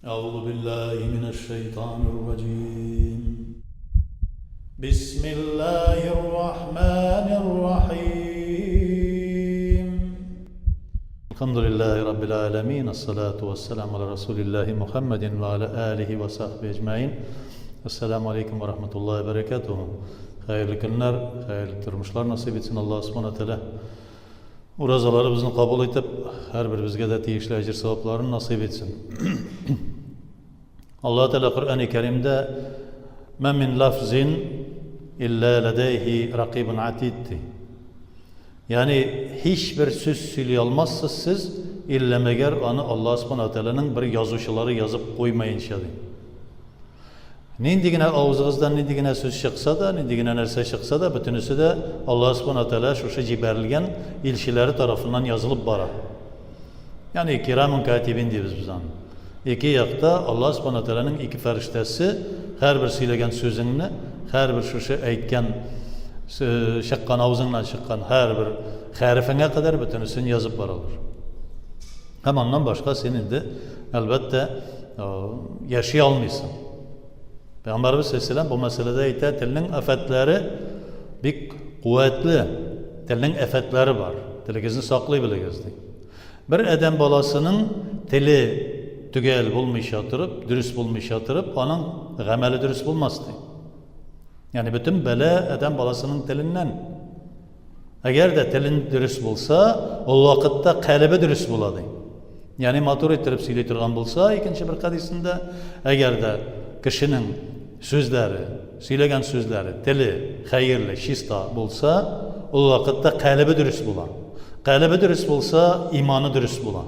أعوذ بالله من الشيطان الرجيم بسم الله الرحمن الرحيم الحمد لله رب العالمين الصلاة والسلام على رسول الله محمد وعلى آله وصحبه أجمعين السلام عليكم ورحمة الله وبركاته Хәерле көннәр, хәерле тормышлар насыйп итсен Аллаһ Субхана Тәгалә. Уразаларыбызны кабул итеп, һәрберебезгә дә тиешле әҗер-савапларын насыйп итсен. Аллаһ Тәгалә Коръәни Кәримдә Ма мин лафзин илля ләдәйһи ракибун атид ди. Ягъни һичбер сүз сөйли алмассыз сез, илля мәгәр аны Аллаһ Субхана Тәгаләнең бер язучылары язып куймаенча ди. Нинди генә авызыгыздан нинди генә сүз чыкса да, нинди генә нәрсә чыкса да, бөтенесе дә Аллаһ Субхана Тәгалә шушы җибәрелгән илчеләре тарафыннан язылып бара. Ягъни кирамун катибин дибез без аны. Ике якта Аллаһ Субхана Тәгаләнең ике фәрештәсе һәрбер сөйләгән сүзеңне, һәрбер шушы әйткән чыккан авызыңнан чыккан һәрбер хәрефеңә кадәр бөтенесен язып баралар. Һәм аннан башка син инде, әлбәттә, яши алмыйсың. Пәйгамбәрбез саллаллаху бу мәсьәләдә әйтә, телнең афәтләре бик куәтле, телнең афәтләре бар. Телегезне саклый белегез ди. Бер адәм баласының теле төгәл булмыйча торып, дөрес булмыйча торып, аның гамәле дөрес булмас ди. Ягъни бөтен бәла адәм баласының теленнән. Әгәр дә телен дөрес булса, ул вакытта калебе дөрес була ди. Ягъни матур иттереп сөйли торган булса, икенче бер хәдисендә, әгәр дә кешенең сүзләре, сөйләгән сүзләре, теле хәерле, чиста булса, ул вакытта калебе дөрес була. Калебе дөрес булса, иманы дөрес була.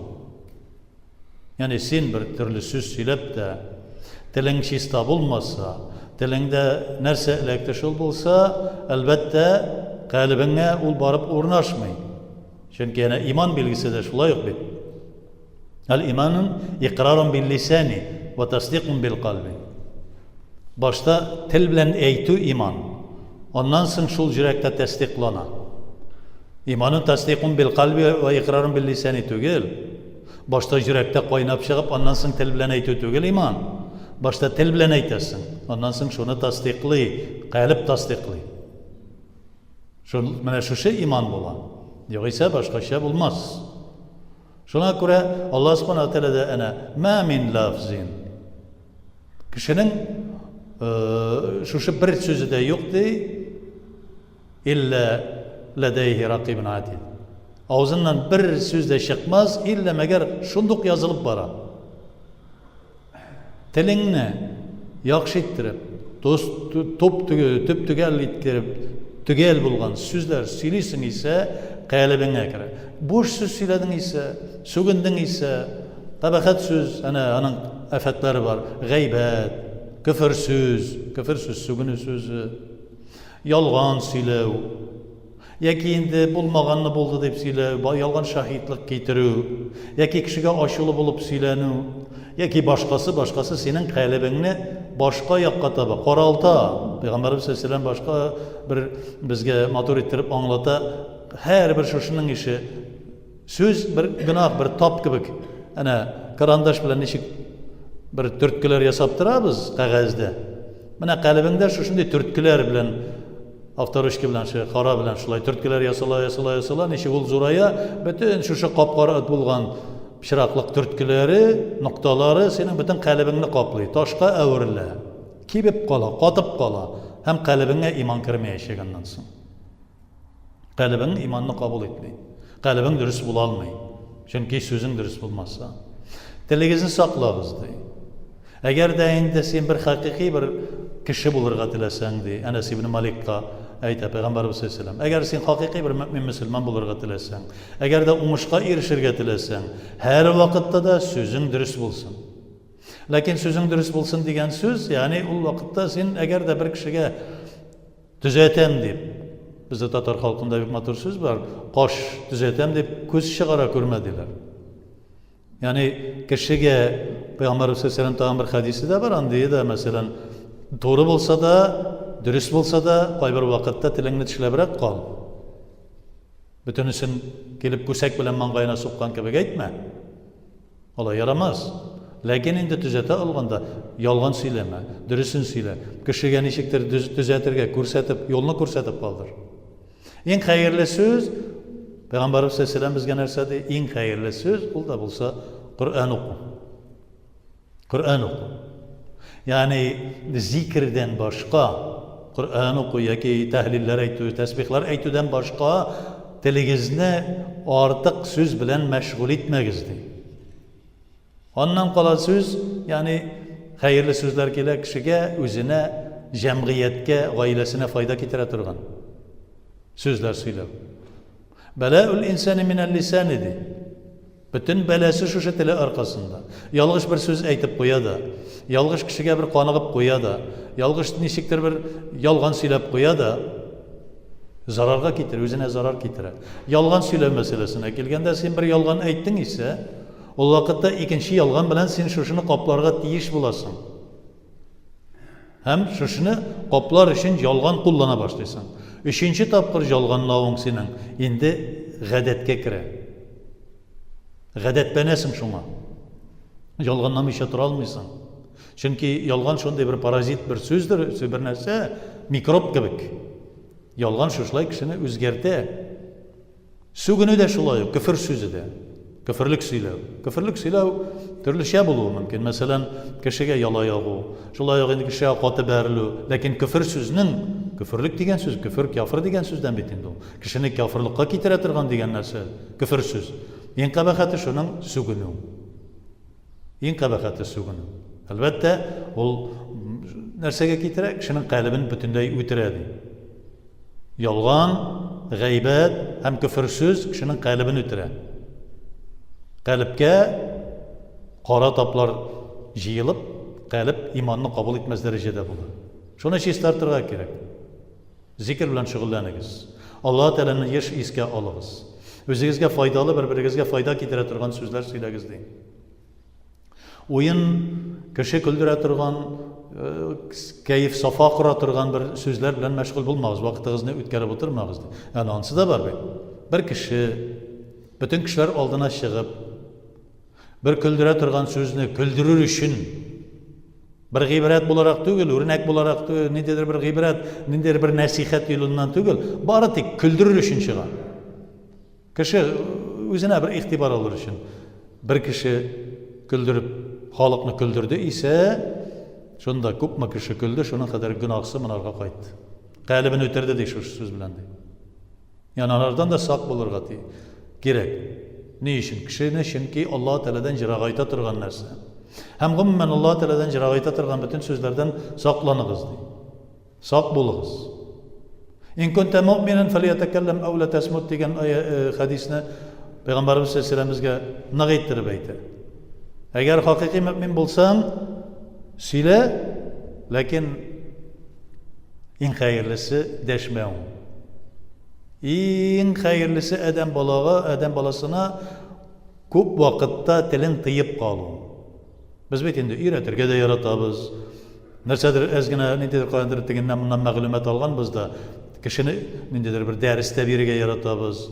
Ягъни син бер төрле сүз сөйләп тә, телең чиста булмаса, телеңдә нәрсә эләкте шул булса, әлбәттә, калебеңә ул барып урнашмый. Чөнки әнә иман билгесе дә шулай ук бит. Әл иманун икрарун бил лисани ва тасдикун бил калби. Башта тел белән әйтү иман. Аннан соң шул йөрәктә тәсдиклана. Иманун тасдикун бил кальби ва икрарун бил лисани түгел. Башта йөрәктә кайнап чыгып, аннан соң тел белән әйтү түгел иман. Башта тел белән әйтәсең, аннан соң шуны тасдиклый, калеб тасдиклый. Шул менә шушы иман була. Югыйсә башкача булмас. Шуңа күрә Аллаһ Субхану ва Тәгалә дә әнә ма мин лафзин. Кешенең шушы бер сүзе дә юк ди. Илля ләдәйһи ракибун атид. Авызыннан бер сүз дә чыкмас, илля мәгәр шундук язылып бара. Телеңне яхшы иттереп, тоз топ төп төгәл иттереп, төгәл булган сүзләр сөйлисең исә, калебеңә керә. Буш сүз сөйләдең исә, сүгендең исә, кабахәт сүз, әнә аның афәтләре бар. Гайбәт, көфер сүз, көфер сүз сүгенү сүзе. Ялган сөйләү, яки инде булмаганны булды дип сөйләү, ялган шаһитлык китерү, яки кешегә ачулы булып сөйләнү, яки башкасы, башкасы синең калебеңне башка якка таба каралта. Пәйгамбәребез саллаллаһу башка бер безгә матур иттереп аңлата, һәрбер шушының ише сүз бер гөнаһ, бер тап кебек. Әнә карандаш белән ничек бер төрткеләр ясап торабыз кәгазьдә. Менә калебеңдә шушындый төрткеләр белән авторучка белән, шул кара белән шулай төрткеләр ясала, ясала, ясала, ничек ул зурая, бөтен шушы кап-кара булган пычраклык төрткеләре, нокталары синең бөтен калебеңне каплый, ташка әверелә, кибеп кала, катып кала һәм калебеңә иман кермәячәк аннан соң. Калебең иманны кабул итми. Калебең дөрес була алмый. Чөнки сүзең дөрес булмаса. Телегезне саклагыз, ди. Әгәр дә инде син бер хакыйкый бер кеше булырга теләсәң, ди, Әнәс ибн Маликка әйтә Пәйгамбәрбез саллаллаһу алейһи Әгәр син хакыйкый бер мөэмин мөселман булырга теләсәң, әгәр дә уңышка ирешергә теләсәң, һәр вакытта да сүзең дөрес булсын. Ләкин сүзең дөрес булсын дигән сүз, ягъни ул вакытта син әгәр дә бер кешегә Төзәтәм дип. Бездә татар халкында бик матур сүз бар. Каш төзәтәм дип күз чыгара күрмә диләр. Ягъни кешегә Пәйгамбәрбез саллаллаһу тагын бер хәдисе дә бар, андые да, мәсәлән, туры булса да, дөрес булса да, кайбер вакытта телеңне тешләбрәк кал. Бөтенесен килеп күсәк белән маңгаена суккан кебек әйтмә. Алай ярамас. Ләкин инде төзәтә алганда, ялган сөйләмә, дөресен сөйлә. Кешегә ничектер төзәтергә, күрсәтеп, юлны күрсәтеп калдыр. Иң хәерле сүз, Пәйгамбәребез саллаллаһу безгә нәрсә ди? Иң хәерле сүз, ул да булса Коръән уку. Коръән уку. Ягъни зикрдән башка Коръән уку яки тәһлилләр әйтү, тәсбихлар әйтүдән башка телегезне артык сүз белән мәшгуль итмәгез ди. Аннан кала сүз, ягъни хәерле сүзләр килә кешегә, үзенә, җәмгыятькә, гаиләсенә файда китерә торган сүзләр сөйләү. Бәләүл инсани минәл лисани ди. Бөтен бәласе шушы теле аркасында. Ялгыш бер сүз әйтеп куя да, ялгыш кешегә бер каныгып куя да, ялгыш ничектер бер ялган сөйләп куя да, зарарга китерә, үзенә зарар китерә. Ялган сөйләү мәсьәләсенә килгәндә, син бер ялган әйттең исә, Ул вакытта икенче ялган белән син шушыны капларга тиеш буласың. Һәм шушыны каплар өчен ялган куллана башлыйсың. Өченче тапкыр ялганлавың синең инде гадәткә керә. Гадәтләнәсең шуңа. Ялганламыйча тора алмыйсың. Чөнки ялган шундый бер паразит бер сүздер, бер нәрсә, микроб кебек. Ялган шушылай кешене үзгәртә. Сүгенү дә шулай ук, көфер сүзе дә. Көферлек сөйләү. Көферлек сөйләү төрлечә булуы мөмкин. Мәсәлән, кешегә яла ягу, шулай ук инде кешегә каты бәрелү. Ләкин көфер сүзнең, көферлек дигән сүз, көфер, кяфер дигән сүздән бит инде ул. Кешене кяферлыкка китерә торган дигән нәрсә, көфер сүз. Иң кабахәте шуның сүгенү. Иң кабахәте сүгенү. Әлбәттә, ул нәрсәгә китерә? Кешенең калебен бөтенләй үтерә ди. Ялган, гайбәт һәм көфер сүз кешенең калебен үтерә. Калебкә кара таплар җыелып, калеб иманны кабул итмәс дәрәҗәдә була. Шуны чистартырга кирәк. Зикер белән шөгыльләнегез. Аллаһ Тәгаләне еш искә алыгыз. Үзегезгә файдалы, бер-берегезгә файда китерә торган сүзләр сөйләгез, ди. Уен, кеше көлдерә торган, кәеф сафа кора торган бер сүзләр белән мәшгуль булмагыз, вакытыгызны үткәреп утырмагыз, ди. Әнә ансы да бар бит. Бер кеше бөтен кешеләр алдына чыгып, бер көлдерә торган сүзне көлдерер өчен бер гыйбрәт буларак түгел, үрнәк буларак түгел, ниндидер бер гыйбрәт, ниндидер бер нәсихәт юлыннан түгел, бары тик көлдерер өчен чыга. Кеше үзенә бер игътибар алыр өчен бер кеше көлдереп, халыкны көлдерде исә, шунда күпме кеше көлде, шуның кадәр гөнаһсы монарга кайтты. Калебен үтерде ди шушы сүз белән ди. Ягъни алардан да сак булырга ти кирәк. Ни өчен? Кешене чөнки Аллаһ Тәгаләдән җырагайта торган нәрсә. Һәм гомумән Аллаһ Тәгаләдән җырагайта торган бөтен сүзләрдән сакланыгыз ди. Сак булыгыз. Ин кунта муъминан фәлиятәкәлләм әү ла тәсмут дигән э, хәдисне Пәйгамбәребез саллаллаһу безгә нык иттереп әйтә. Әгәр хакыйкый мөмин булсаң, сөйлә, ләкин иң хәерлесе дәшмәү. Иң хәерлесе адәм балага, адәм баласына күп вакытта телен тыеп калу. Без бит инде өйрәтергә дә яратабыз. Нәрсәдер әз генә ниндидер каяндыр тегеннән моннан мәгълүмат алганбыз да, кешене ниндидер бер дәрес тә бирергә яратабыз.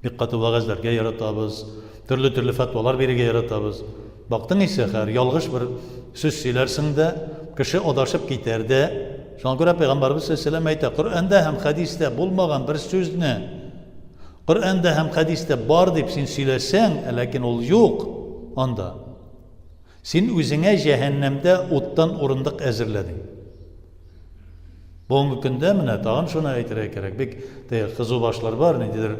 Бик каты вәгазьләргә яратабыз. Төрле-төрле фәтвалар бирергә яратабыз. Бактың исә, хәер, ялгыш бер сүз сөйләрсең дә, кеше адашып китәр дә. Шуңа күрә Пәйгамбәребез саллаллаһу алейһи әйтә, Коръәндә һәм хәдистә булмаган бер сүзне Коръәндә һәм хәдистә бар дип син сөйләсәң, ләкин ул юк анда. Син үзеңә җәһәннәмдә уттан урындык әзерләдең. Бүгенге көндә менә тагын шуны әйтергә кирәк, бик теге кызу башлар бар, ниндидер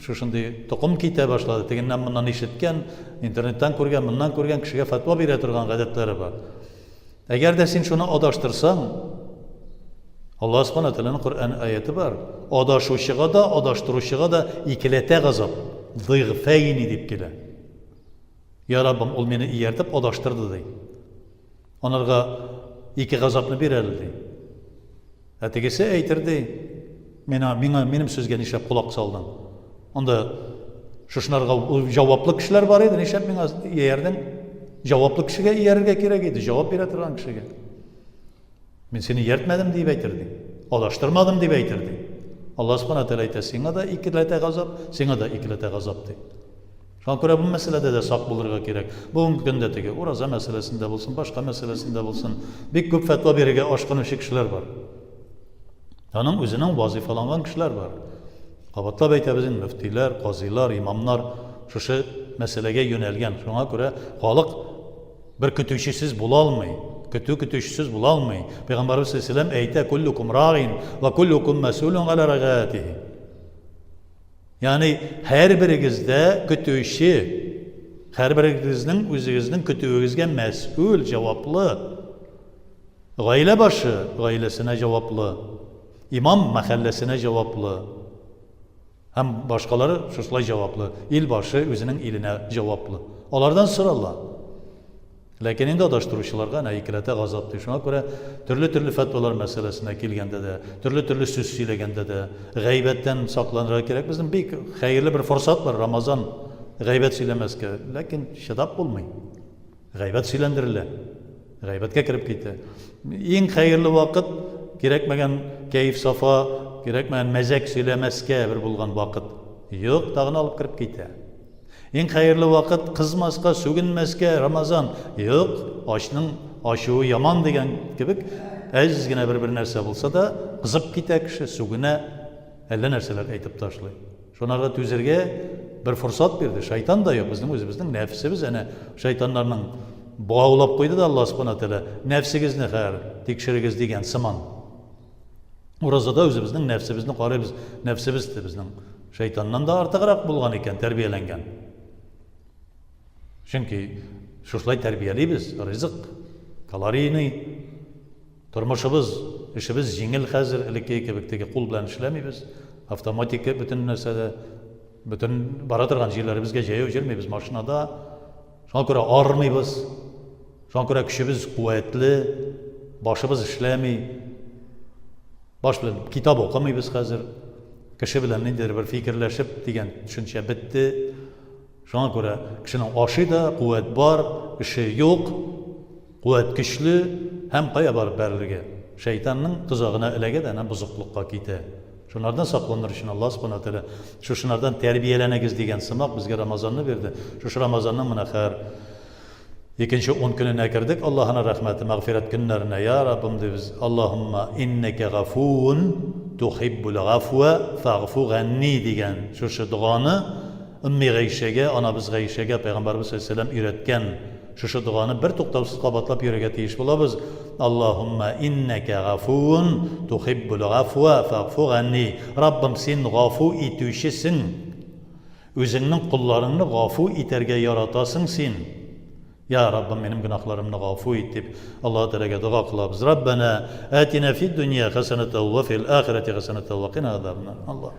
шушындый токым китә башлады, тегеннән моннан ишеткән, интернеттан күргән, моннан күргән кешегә фәтва бирә торган гадәтләре бар. Әгәр дә син шуны адаштырсаң, Аллаһ Субхана Тәгаләнең Коръән аяты бар. Адашучыга да, адаштыручыга да икеләтә газап, дыйгфәйни дип килә. Я Раббым, ул мине ияртеп адаштырды ди. Анарга ике газапны бир әле ди. Ә тегесе әйтер ди, миңа, миңа минем сүзгә нишләп колак салдың? Анда шушынарга җаваплы кешеләр бар иде, нишләп миңа иярдең? Җаваплы кешегә иярергә кирәк иде, җавап бирә торган кешегә. Мин сине ияртмәдем дип әйтер ди. Адаштырмадым дип әйтер ди. Аллаһ Субхана Тәгалә әйтә, сиңа да икеләтә газап, сиңа да икеләтә газап ди. Шуңа күрә бу мәсьәләдә дә сак булырга кирәк. Бүгенге көндә теге ураза мәсьәләсендә булсын, башка мәсьәләсендә булсын, бик күп фәтва бирергә ашкынучы кешеләр бар. Аның үзенең вазифаланган кешеләр бар. Кабатлап әйтәбез инде, мөфтиләр, казыйлар, имамнар шушы мәсьәләгә юнәлгән. Шуңа күрә халык бер көтүчесез була алмый. Көтү көтүчесез була алмый. Пәйгамбәрбез саллаллаһу алейһи ва әйтә, "Куллукум рагин ва куллукум мәс'улун галя рагатихи." Ягъни һәрберегездә көтүче, һәрберегезнең үзегезнең көтүегезгә мәсьүл, җаваплы. Гаилә башы гаиләсенә җаваплы, имам мәхәлләсенә җаваплы. Һәм башкалары шушылай җаваплы. Ил башы үзенең иленә җаваплы. Алардан сорала. Ләкин инде адаштыручыларга әнә икеләтә газап ди. Шуңа күрә төрле-төрле фәтвалар мәсьәләсенә килгәндә дә, төрле-төрле сүз сөйләгәндә дә гайбәттән сакланырга кирәк. Безнең бик хәерле бер форсат бар, Рамазан, гайбәт сөйләмәскә. Ләкин чыдап булмый. Гайбәт сөйләндерелә. Гайбәткә кереп китә. Иң хәерле вакыт кирәкмәгән кәеф-сафа, кирәкмәгән мәзәк сөйләмәскә бер булган вакыт. Юк, тагын алып кереп китә. Иң хәерле вакыт кызмаска, сүгенмәскә, Рамазан. Юк, ачның ачуы яман дигән кебек, әз генә бер-бер нәрсә булса да, кызып китә кеше, сүгенә, әллә нәрсәләр әйтеп ташлый. Шунарга түзергә бер форсат бирде. Шайтан да юк, безнең үзебезнең нәфсебез әнә шайтаннарның богаулап куйды да Аллаһ Субхана Тәгалә, нәфсегезне хәер тикшерегез дигән сыман. Уразада үзебезнең нәфсебезне карыйбыз. Нәфсебез дә безнең шайтаннан да артыграк булган икән, тәрбияләнгән. Чөнки шушылай тәрбиялибез, ризык калорийный. Тормышыбыз, эшебез җиңел хәзер, элеккеге кебек теге кул белән эшләмибез. Автоматика бөтен нәрсәдә, бөтен бара торган җирләребезгә җәяү йөрмибез, машинада. Шуңа күрә армыйбыз. Шуңа күрә көчебез куәтле, башыбыз эшләми. Баш белән китап укымыйбыз хәзер. Кеше белән ниндидер бер фикерләшеп дигән төшенчә бетте. Шуңа күрә кешенең ашый да, куәт бар, эше юк, куәт көчле һәм кая барып бәрелергә? Шәйтанның тозагына эләгә дә әнә бозыклыкка китә. Шунардан сакланыр өчен Аллаһ Субхана Тәгалә шушынардан тәрбияләнегез дигән сымак безгә Рамазанны бирде. Шушы Рамазанның менә хәер икенче ун көненә кердек, Аллаһының рәхмәте, мәгъфирәт көннәренә, я Раббым дибез, Аллаһумма иннәкә гафуун тухиббул гафуа фагфу ганни дигән шушы доганы Өмми Гайшәгә, анабыз Гайшәгә пәйгамбәрбез саллаллаһу алейһи ва сәлләм өйрәткән шушы доганы бертуктаусыз кабатлап йөрергә тиеш булабыз. Аллаһумма иннәкә гафуун тухиббул гафуа фагфу ганни. Раббым, син гафу итүчесең. Үзеңнең колларыңны гафу итәргә яратасың син. Я Раббым, минем гөнаһларымны гафу ит дип Аллаһы Тәгаләгә дога кылабыз. Раббана атина фид дөнья хәсәнәтән ва фил ахирәти хәсәнәтән ва кина азабаннар. Аллаһ.